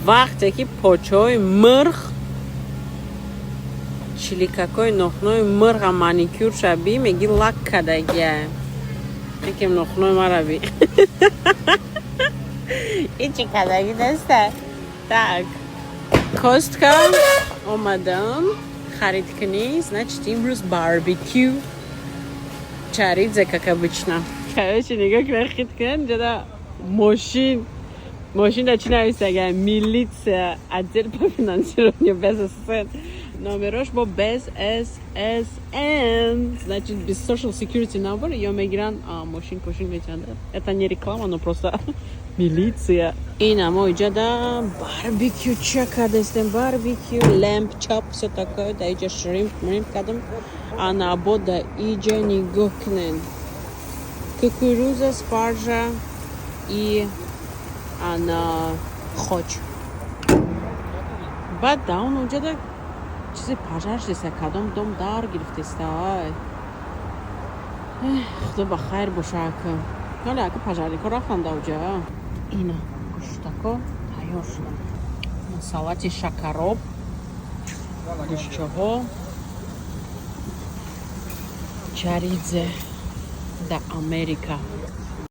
Вақте ки почаҳои мирғ, чиликакҳои нохунои мирға маникюр шаби, меги лак кадагия. Якем нохунои мара би, ичи кадаги неста. Так, Costco омадам харид кунӣ, значит, имрӯз барбекю, чаридзе, как обычно. Короче, нигоҳ кунед, хит кунед, ҷада мошин, мошин да чӣ нависага: «Милиция, отдел по финансированию без ССН». Номерош бо без SSN, значит, без social security number ё мегиранд, мошин пошин метиҳанд. Это не реклама, но просто милиция. Ина мо иҷада барбекю ча кардастем, барбекю, lamb chop, все такое. Да иҷа shrimp мримп кардам. Ана бо да иҷа нигоҳ кунед: кукуруза, спаржа и ана хоч. Баъд да он уҷада чизе пожар шудеста, кадом дом дар гирифтеста. Ай, худо ба хайр боша. Ака, ҳоле ака, пожарник ҳо рафтанд уҷа. Ина гӯштако тайёр шуданд, салати шакароб, гӯшчаҳо, чаридзе да Америка.